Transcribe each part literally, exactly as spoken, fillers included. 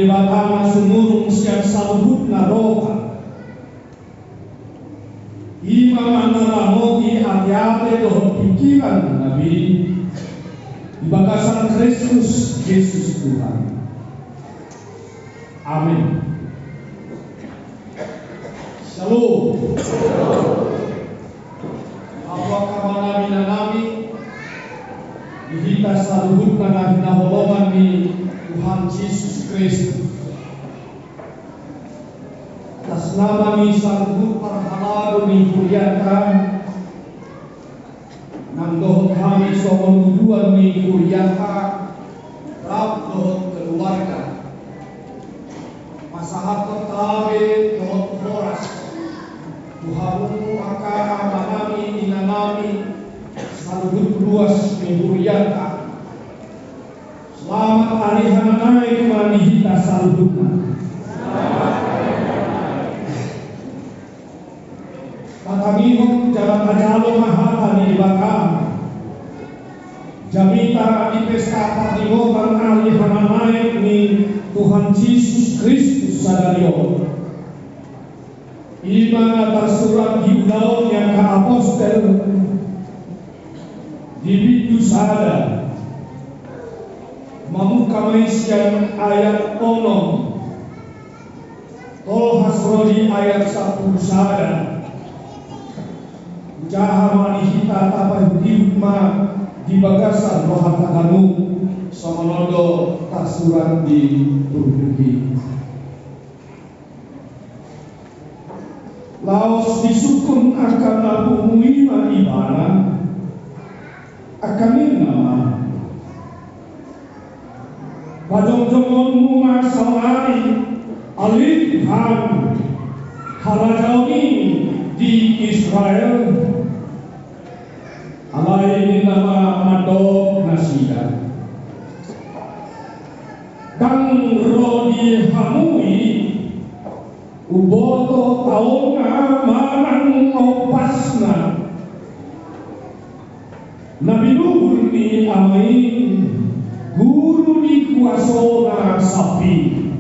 Debata na sumurung sian saluhutna roha, i ma na mangaramoti ateate dohot pingkiran na binahen di bagasan Kristus Jesus Tuhan. Amin. Shalom. Hamu angka amanami, inanami, di hita saluhutna na hinaholongan ni Tuhan Jesus Kristus. Atas nama ni saluhut parhalado ni hurianta, nang dohot hami songon uduan ni hurianta, rap dohot keluarga, pasahathon tabe dohot horas tu hamu angka amanami, inanami, saluhut ruas ni hurianta. Selamat Ari Hamamaek ma di hita saluhutna. Tatangihon jala tajalo ma hata ni Debata. Jamita di pesta parningotan Ari Hamamaek ni Tuhan Jesus Kristus sadari on. I ma na tarsurat di Ulaon ni angka Apostel di bindu sada, mamungka ma i sian ayat onom, tolhas ro di ayat sampulu sada. Hujaha ma di hita tapaihutihut ma di bagasan rohanta ganup, songon on do tarsurat di turpuk i. Laos disungkun angka napumu i ma ibana, angka ninna ma: Pajongjongonmu ma saonari, ale Tuhan, harajaon i di Israel. Alai ninna ma mandok nasida: Ndang ro di hamu i, huboto taonna manang ompasna. Na binuhul ni Ama i guru ni kuasona sambing.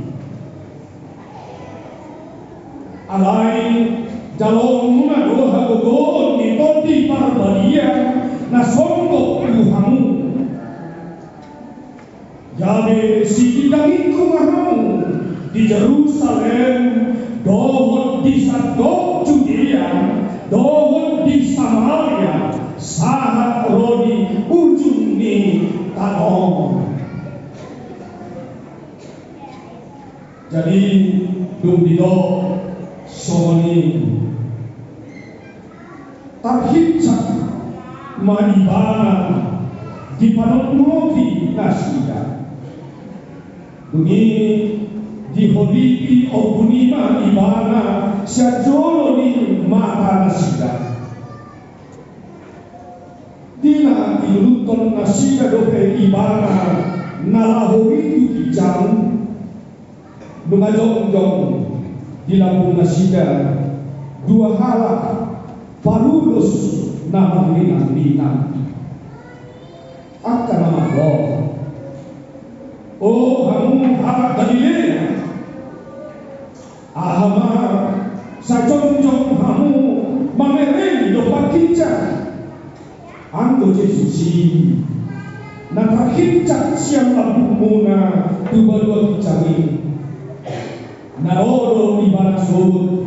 Alai jaloonmuna do hagogoon ni Tondi Parbadia na sondok tu hamu. Gabe sitindanginhu ma hamu di Jerusalem dohot di sandok Judea dohot di Samaria sahat ro di ujung ni tano on. Jadi dung didok songon i, tarhinsat ma ibana dipanotnoti nasida. Dung i diholipi ombun i ma ibana sian jolo ni mata nasida. Di na diluluthon nasida dope ibana na laho i tu ginjang, nunga jongjong di lambung nasida dua halak parulos na marlinanglinang. Angka na mandok: O hamu halak Galilea, aha ma sai jongjong hamu mamereng dompak ginjang? Anggo Jesus i na tarhinsat sian lambungmuna tu banua ginjang i, na ro do ibana sogot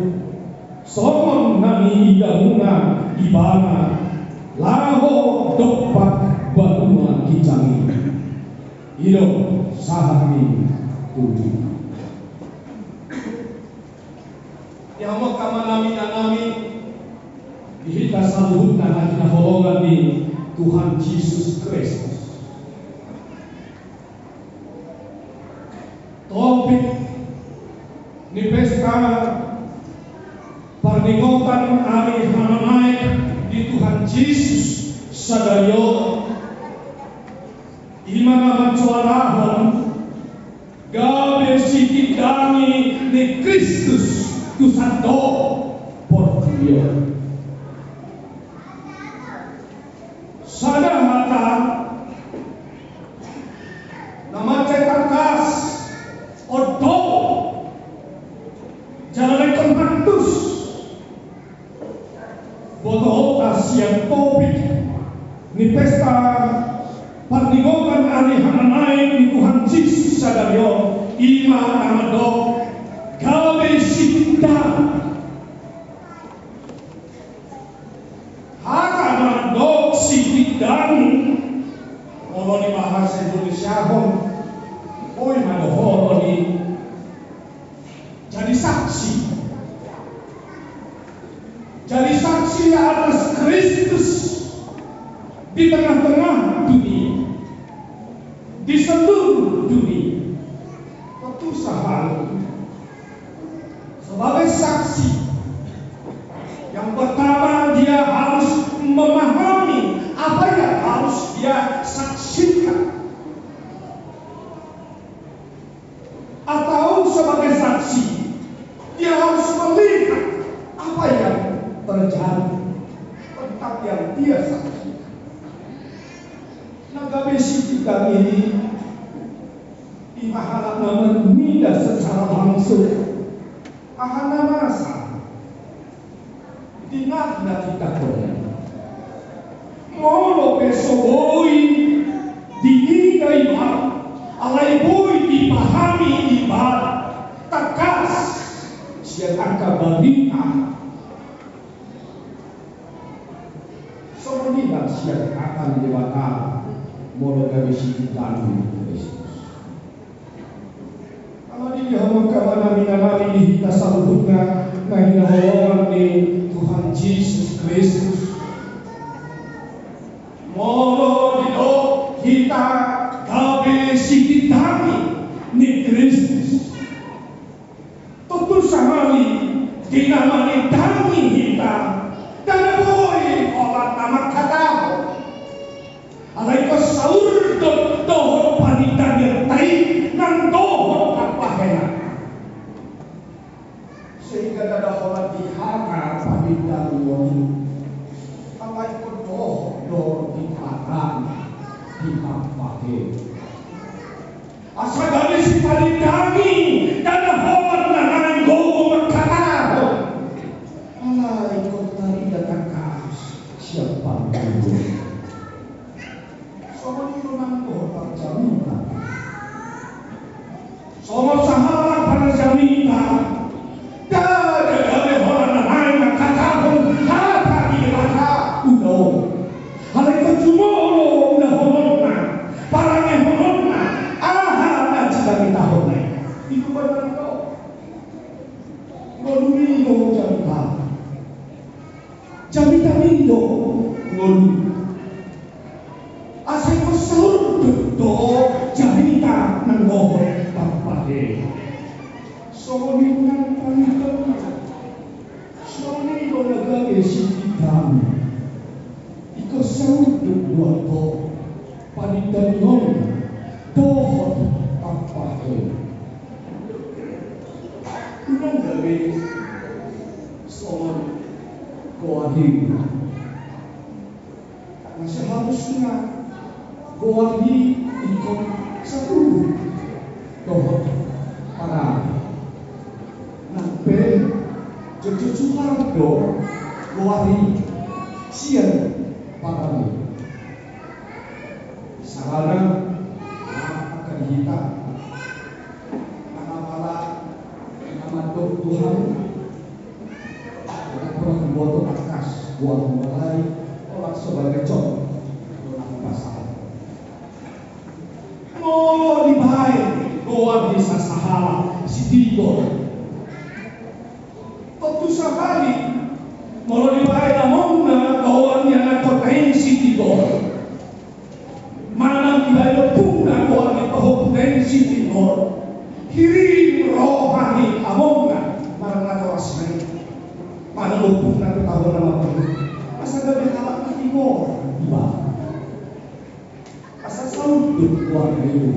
songon na niidamuna ibana laho dompak banua ginjang i. I do sahat ni Tuhan. Di hamu angka amanami, inanami, di hita saluhutna na hinaholongan ni Tuhan Jesus Kristus. Topik ni pesta parningotan Ari Hamamaek ni Tuhan Jesus sadari on, i ma na mansoarahon gabe sitindangi ni Kristus tu sandok portibi on. Sada hata na mansai tangkas, ondo Sian topik ni pesta parningotan ari hata ni Tuhan Jesus sadari on, i ma na mandok gabe sitindangi. Hata na mandok sitindangi, molo di bahasa Indonesiahon, boi ma dohonon i jadi saksi. Jadi saksi atas Kristus di tengah-tengah dunia, di seluruh dunia. Tentu sahali sebagai saksi, yang pertama dia harus memahami apa yang harus dia saksikan. Atau sebagai saksi, dia harus melihat apa yang terjadi tentang yang dia saksikan. Na gabe sitindangi i, i ma halak na marnida secara langsung. Aha na masa? Di na, na tindanghon i. Molo pe so boi diida ibana, alai boi dipahami ibana tangkas sian angka barita. Songon i ma sian hata ni Debata, molo gabe sitindangi Kristus. Ala ni i, hamu angka amang nami, inang nami, di hita saluhutna na hinaholongan ni Tuhan Jesus Kristus. Molo didok hita gabe sitindangi ni Kristus, tentu sahali di na manindangi hita, ndada boi holan na mangkatahon. Alai ingkon saurdot dohot panindangion ta i nang dohot pambahenan. Sehingga ndada holan di hata panindangion i, alai ingkon dohot do di hata, di pambahenan. Asa gabe sipanindangi, ndada holan na naeng gogo mangkatahon. Alai ingkon tarida tangkas sian pangulo. Songon i do nang dohot para jamita. Songon sahalak para jamita, ndada gabe holan na naeng mangkatahon hata ni Debata ulaon. Alai ingkon jumolo ulaononna, parangehononna, aha na jinamitanna i. I do umbahen na do. Ngolu ni do jamita. Jamitami do ngolu. Asa ingkon saurdot do jamita nang dohot pambahenan. Songon i nang panindangion. Songon i do na gabe sitindangi. Ingkon saurdot do panindangion dohot pambahenan. Unang gabe songon goar i. Asa harusna goar i ingkon satu dohot parade. Nang pe jotjot suhar do goar i sian parade. Sahala angka di hita, angka na pala na mandok Tuhan, na pernah diboto tangkas buat mulai, olah sebagai contoh, olah pasal. Molo dibaen goar ni sasahala, sitigor. Tontu sahali, molo dibaen amongna goar ni anak kota i sitigor, manang dibaen ompungna goar ni pahompu na i sitigor, hirim roha ni amongna manang natorasna i, manang ompungna tu taon na mambahen, asa gabe halak na tigor. Iba. Asa saut do goarna i tu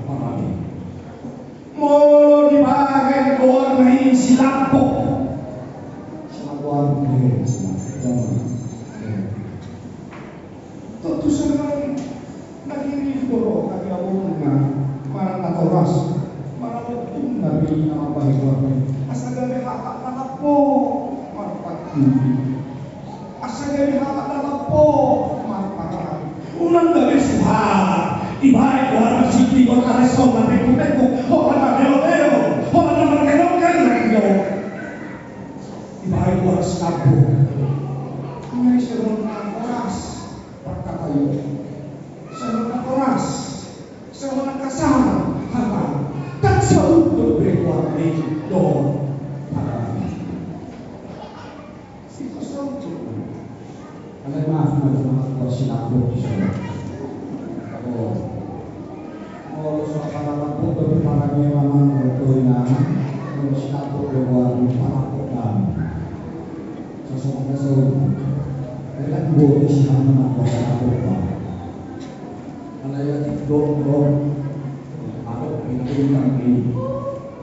parade. Molo dibaen goarna i silampok. Silampok. Tontu sahali na hirim do roha ni amongna manang natoras, manang ompungna be na mambahen goarna i. Asa gabe halak na lampok marpatudu. Asa gabe halak Sabo. Ngai songon na horas parkataion. Songon na horas. Songon na kasar hata. Ndang saut dope goarna i dohot hata. Sikosa ucuk. Alai maaf ma, maaf ma, sinapot di sana. Oh. Molo so apala lapot dope parangenta, molo sinapot do goarna, parapot nama. Sasongka saut. Enak buat isi hama na kuasa lapot nama. Alai atik dong dong. Adong pinanginan ni.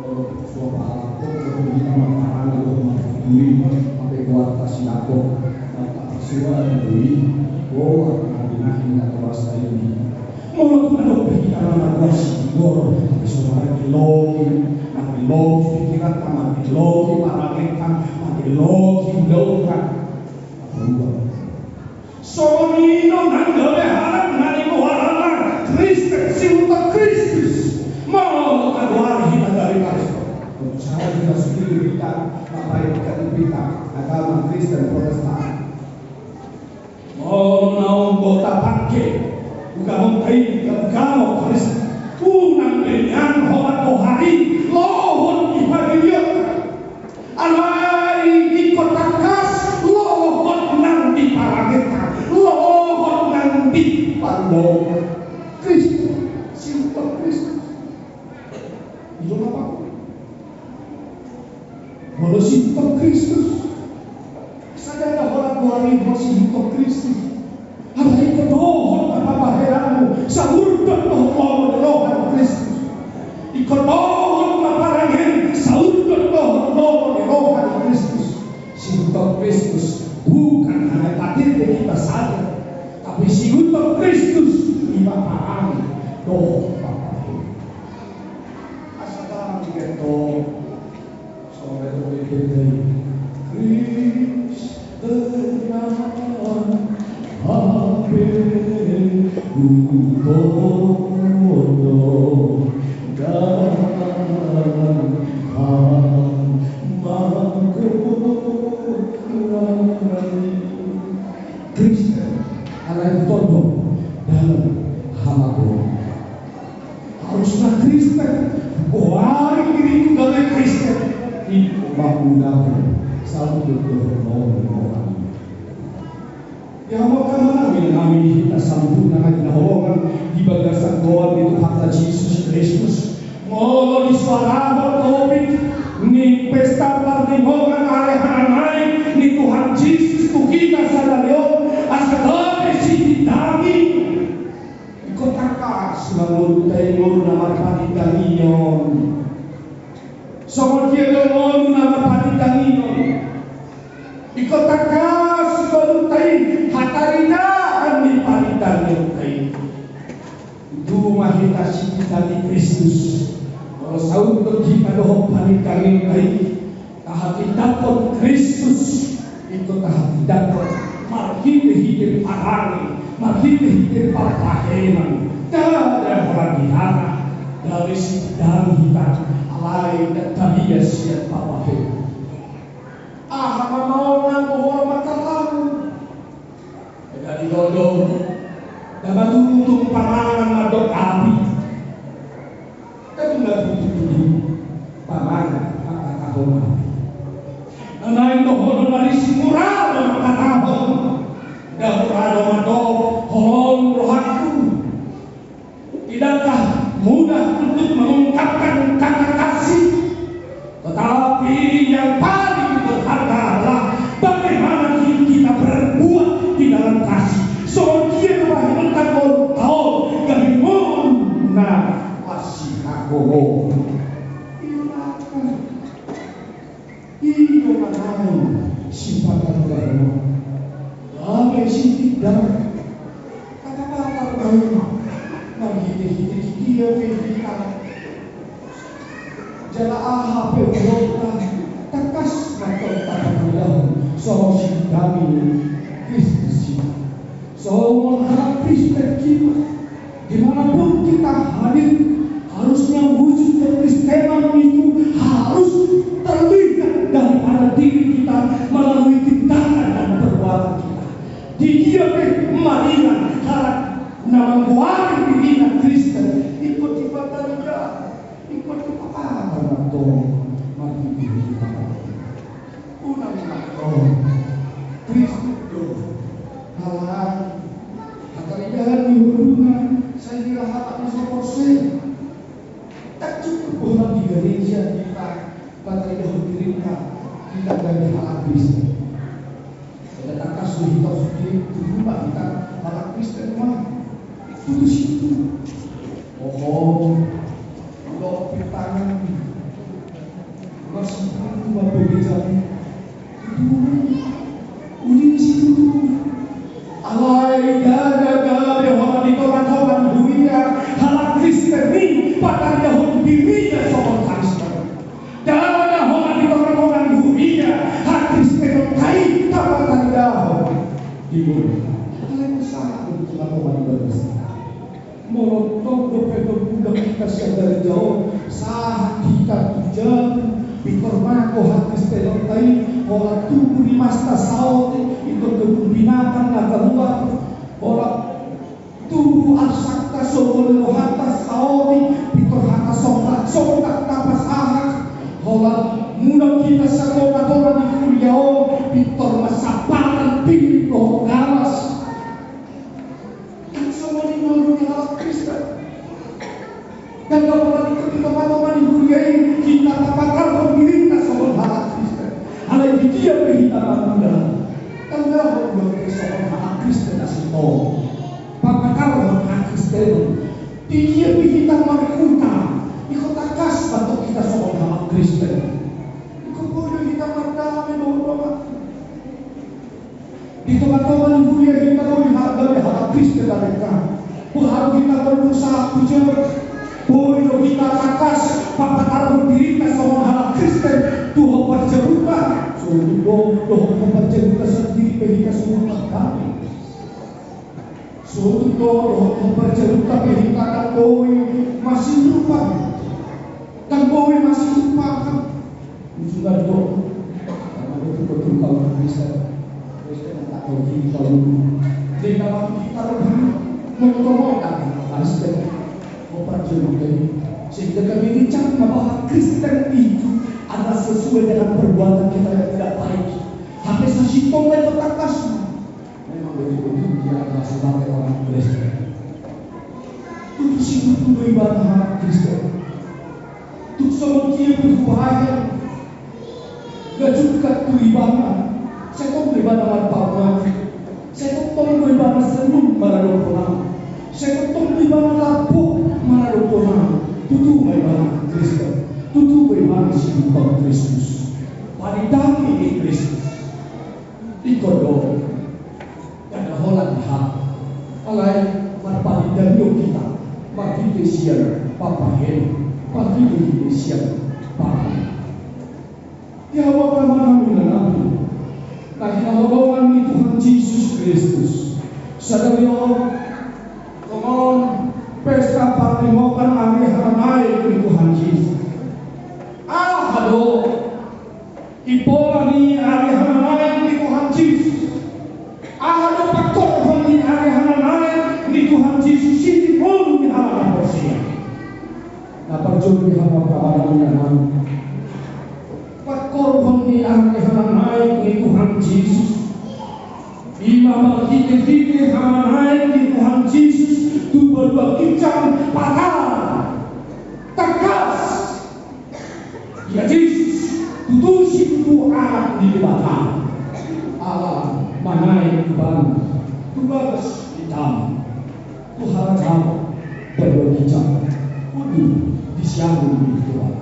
Molo so apala lapot, so hita marharangan dohot marhituri, hape goarta sinapot. Mata pasuan do i. Goar na binahen na torasa i. Molo tung adong pe hita na margoar sitigor, tapi so margelogi, margelogi pingkiranta, margelogi parangenta, margelogi ulaonta. Apa uang? Songon i do nang gabe halak na nigoarna Kristen, sihuthon Kristus. Molo tagoari hita gabe Kristen, sai hita sude hita, mambahen hita agama Kristen Protestan. Molo naung boi tapangke ugamo, ugamo Kristen, unang be nian homa goari lohot di pangkilionta. Alai ingkon tangkas lohot nang di parangenta, lohot nang di parngoluon. Kristus, sihuthon Kristus. Ido ma, Pak? Molo sihuthon Kristus. Sada na holan goari ho sihuthon Kristus. Alai ingkon dohot ma pambahenanmu saurdot dohot lomo ni roha ni Kristus. Ingkon dohot ma parangem saurdot dohot lomo ni roha ni Kristus. Sihuthon Kristus bukan hanya K T P kita saja, tapi sihuthon Kristus i ma parangem dohot pambahenan. Asa dang digetong. Kristen na hape hutodo dan hamu manggoari. Kristen alai hutodo dan hamu manggoari. Harusna Kristen, goari dirimu gabe Kristen. Ingkon mangudahon saluhut dohot lomo ni roha. Ia maka manami nami hita saluhutna na hinaholongan di bagasan goar ni Tuhanta Jesus Kristus. Molo disuarahon topik ni pesta parningotan ale hanami ni Tuhan Jesus tu hita sadari on, asa gabe sitindangi. Ingkon tangkas ma ngolunta i ngolu na marpanindangion. Songon dia do ngolu na marpanindangion? Ingkon tangkas ngolunta i hataridaan ni panindangionta i. Tutu ma hita sitindangi Kristus. Molo saut do hita dohot panindangionta i, tahatindanghon Kristus, ingkon tahatindanghon marhitehite parange, marhitehite parbahenan. Ndada holan di hata, gabe sitindangi hita, alai ndang talias sian parbahenan. Aha ma maol nang bohor mangkalangu? Eda di lodo, da matutung pamangan mandok api. Ketung na tutu-tutu pamangan mangkatahon api. Na naeng dohonon marisi mura do mangkatahon, da mura do mandok holong rohangku. Tidakkah mudah untuk mengungkapkan kata kasih? Tetapi yang paling berharga adalah bagaimana diri kita berbuat di dalam kasih. Songon dia kebahiran tanggol tahu dari mona masih aku. Ido ma naeng sipata ni roha. Gabe sitindang. Kata-kata baik. Marhite-hite dia pe hita. Jala aha pe ulaonta, tangkas ma tong tapangulahon songon sitindangi Kristus i. Songon halak Kristen hita, di mana pun kita hadir, harusnya wujud kekristenan itu harus terlihat daripada diri kita melalui Patarida hita, hita gabe halak Kristen. Eda tangkas do hita, tutu ma hita halak Kristen ma. Tutu situtu. Oho. Ulo pitangan. Masih tutu ma bebe jam. Tutu. Uli situtu. Alai ndada gabe holan di tongatonga ni huria halak Kristen i pataridahon dirina songon Kristen. Ndada holan di tongatonga ni huria hakristenon i tapataridahon di huria. Alai sahat do di tongatonga ni bangso. Molo tong dope tung mulak hita sian gareja on, sahat hita tu jabu, pintor mago hakristenonta i, holan tubu ni masta saotik, pintor tubu binatang na kaluar, holan tubu arsakta songon rohanta saotik, pintor hata songkak-songkak tapasahat, holan mulak hita sian tongatonga ni huria on, pintor marsapatan piring dohot galas. Songon i ma di halak Kristen. Ndada holan di tongatonga ni huria i hita papatarhon dirinta songon halak Kristen. Alai di dia pe hita mangula, ndada holan di dia pe songon halak Kristen na sintong. Papatarhon hakristenon. Di dia pe hita marhuta, ingkon tangkas ma tong hita songon halak Kristen. Ingkon boi do hita mardame dohot dongan. Di tongatonga ni huria hita boi ha-, gabe halak Kristen na denggan. Boha do hita mardongan sahat tu jabu. Boi do hita tangkas papatarhon dirinta songon halak Kristen tu hombar jarumuna. Sotung do dohot hombar jarumuna sandiri pe hita so mardame. Sotung do dohot hombar jarumuna pe hita ndang boi masirupa. Ndang boi masirupa. Ujungan do. Karena itu betul kalau bisa. Terus kan tak tahu diri kalau. Jadi kalau kita lebih mengotomokan Kristen, memperjuangkan. Sehingga kami dicap bahwa Kristen itu adalah sesuai dengan perbuatan kita yang tidak baik. Hape sasintongna ingkon tangkas. Memang betul-betul dia adalah sebagai orang Kristen. Tutu situtu do ibana halak Kristen. Tung songon dia pe hubahen, na jungkat do ibana, sai tong do ibana marpaung-paung, sai tong do ibana senyum maradophon ahu, sai tong do ibana lapo maradophon ahu. Tutu ma ibana Kristen, tutu ma ibana sibuton Kristus. Paridani ni Kristus. Ingkon do. Ndada holan di hata. Alai marparidani do hita marhite sian papahen, marhite sian papahen. Di hamu angka amang inang na hinaholongan ni Tuhan Jesus Kristus, sadari on songon pesta parningotan ari hananaek ni Tuhan Jesus. Aha do impola ni ari hananaek ni Tuhan Jesus? Aha do pangkorhon ni ari hananaek ni Tuhan Jesus i di ngolu ni halak na porsea? Na parjolo di hamu angka amang inang, pangkorhon ni ari hananaek ni Tuhan Jesus i ma marhitehite hananaek ni Tuhan Jesus tu banua ginjang, patar, tangkas. Ia Jesus tutu situtu Anak ni Debata, ala manaek ibana tu bagas ni tano, tu harajaon banua ginjang, unang disiangun ni Tuhan.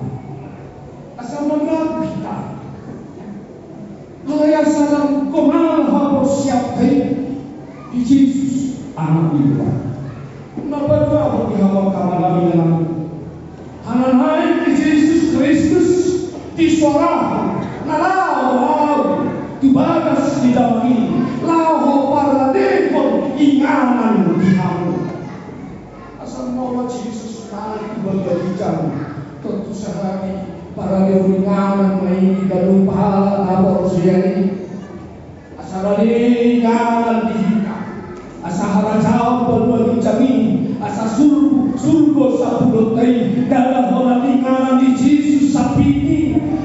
Asa mangapulihon hita. Alai asa lam komal haporseaonta i di Jesus Anak ni Debata. Na paduahon di hamu angka amang inang, hananaek ni Jesus Kristus di suarahon na laho ahu tu bagas ni damang i, laho parladehon inganan di hamu. Asa molo Jesus naek tu banua ginjang, tontu sahali parladehon inganan ma i di ganup halak na porsea i. Asa rade inganan di hita, asa harajaon banua ginjang i, asa surgo, surgo sapuloanta i, ndada holan inganan ni Jesus Sambing i,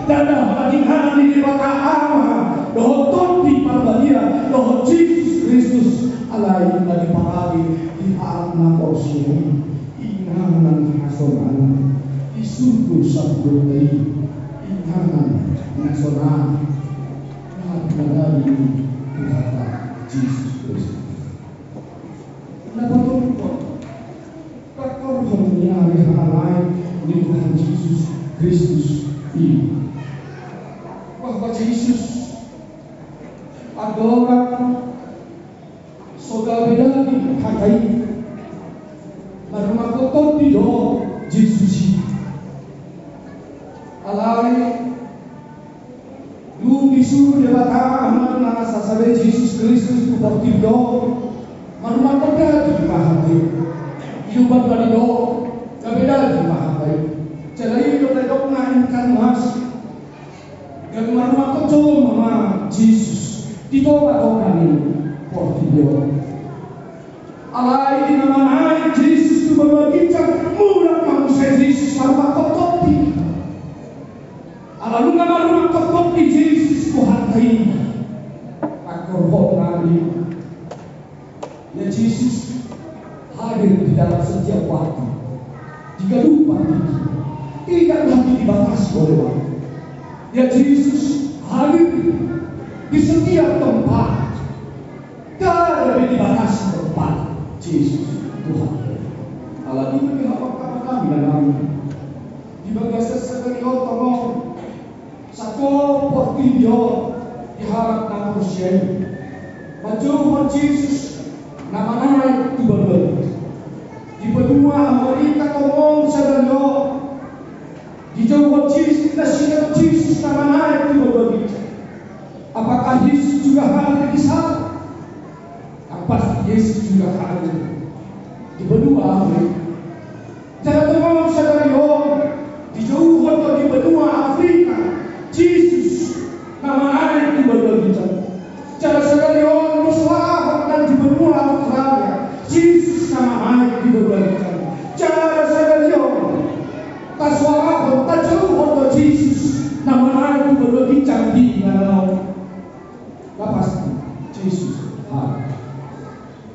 ndada holan inganan ni Debata Ama dohot Tondi Parbadia dohot Jesus Kristus, alai na diparade di halak na porsea i inganan hasonangan di surgo sapuloanta i. Nasional, na pinadali ni Tuhanta Jesus Kristus. Na patoluhon, pangkorhon ni ari hahamaon ni Tuhan Jesus Kristus i. Bahwa Jesus andorang so gabe daging hata i, marrumakhon tondi do Jesus i. Alai dung disuru Debata Amanta na sasada i Jesus Kristus tu portibi on, marrumakhon daging ma hata i. Iumban ma didok gabe daging ma hata i. Jala i do na didok na inkarnasi. Gabe marrumakhon jolma ma Jesus di tongatonga ni portibi on. Alai di na manaek Jesus tu banua ginjang, mulak ma muse Jesus marrumakhon tondi. Ala nunga marrumakhon tondi Jesus tu hata i, pangkorhon nari. Ya, Jesus hadir di dalam setiap waktu, di ganup partingkian, tidak lagi dibatasi oleh waktu. Ya, Jesus hadir di setiap tempat, tidak ada dibatasi tempat. Jesus Tuhan. Alani i, di hata ni Tuhan nami, di bagasan sadari on, tongtong sahat portibi on di halak na porsea i, manjouhon Jesus na manaek tu banua i. Di banua Amerika tongtong sadari on, dijouhon Jesus, nasida Jesus na manaek tu banua i. Apakah Yesus juga hadir di sana? Yang pasti Yesus juga hadir di banua Amerika. Jala tongtong sadari on, dijouhon do di banua Afrika Jesus na manaek tu banua ginjang. Jala sadari on, dipasohot nang di banua Australia Jesus na manaek tu banua ginjang. Jala sadari on, tasohot, tajouhon do Jesus na manaek tu banua ginjang di na naeng on. Na pasti Jesus hadir.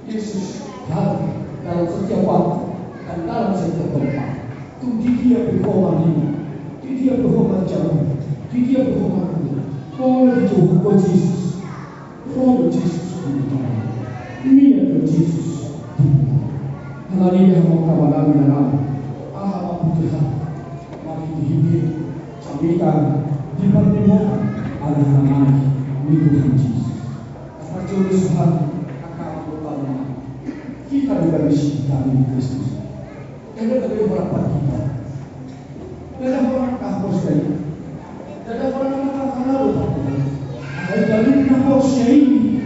Jesus hadir dalam setiap waktu dan dalam setiap tempat. Tung di dia pe ho marninga, di dia pe ho manjamu, di dia pe ho marhite, molo dijouhon ho Jesus, ro do Jesus di hita. Mian do Jesus di hita. Alani i, amang, amang, aha ma putihon marhitehite jamita di partingkian ari hahamaon ni Tuhan Jesus. Parjolo suhut, angka amang dohot inang, hita do gabe sititahon ni Kristus. Ndada gabe holan parhitean. Ndada holan angka porsea i. Ndada holan angka parhitean. Alai ganup na porsea i,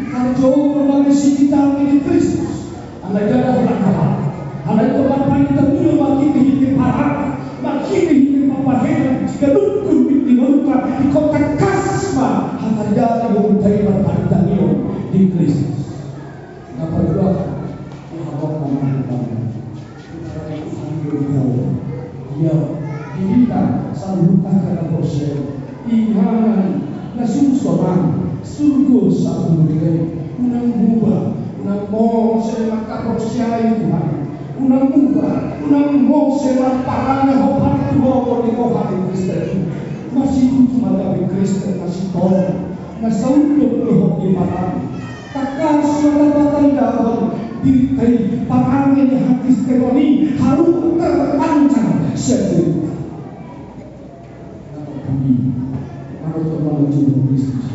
parjolo gabe sititahon ni Kristus. Alai ndada holan angka, alai marparitan i do marhitehite parange, marhitehite pambahenan di ganup gunung di ngolunta, ingkon tangkas ma hata i, di ngolunta i marparitan i do di Kristus. Na paduahon, di hamu ma na hutangihon. Ia, di hita saluhut angka na porsea i, inganan na sungkun, surgo sahat tu leleng. Unang muba, unang mose mangkaporseai Tuhan. Unang muba, unang mose marparange hombar tu roha ni roha ni Kristen. Masitutu ma gabe Kristen na sitongtong, na saunduk dohot di parange. Tangkas ma tapatandaon diri, parange ni hakristenon i haru terpancar sian diri. Manang tu Kristus.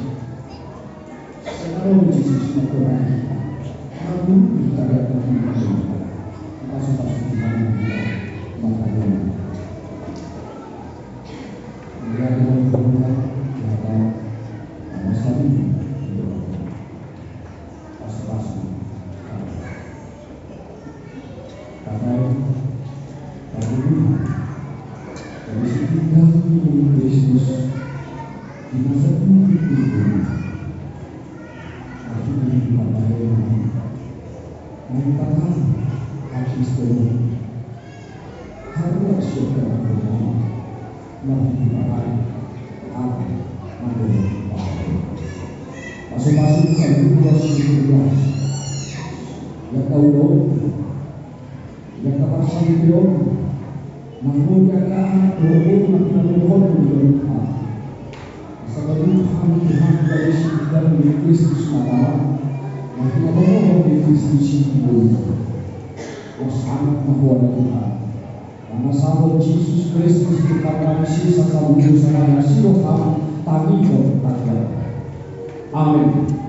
Sekarang Jesus mengkorai. Aku ditagihkan Tuhan. Pasu-pasu Tuhan. Maka dia. Dia akan berubah. Maka sama sekali. Pasu-pasu. Tahe, tahe, dari sititahon ni Kristus di masa tutu. Tapi di mata yang lain, naik tangan, habis itu. Haru asyik dalam rumah, nabi di pakai, apa, mandor, pasu-pasu, kayu, ruas, ruas. Ya kau dong, ya kau pasang itu, namun ya kau, namun ya kau, namun ya kau, Kristus Natamana, na hinaholongan ni Kristus i di ngolunta. Hosana tu hata ni Tuhan. Mangkasahon Jesus Kristus Tuhanta, sesa saluhutna, na siroha tangiang tangiang. Amen.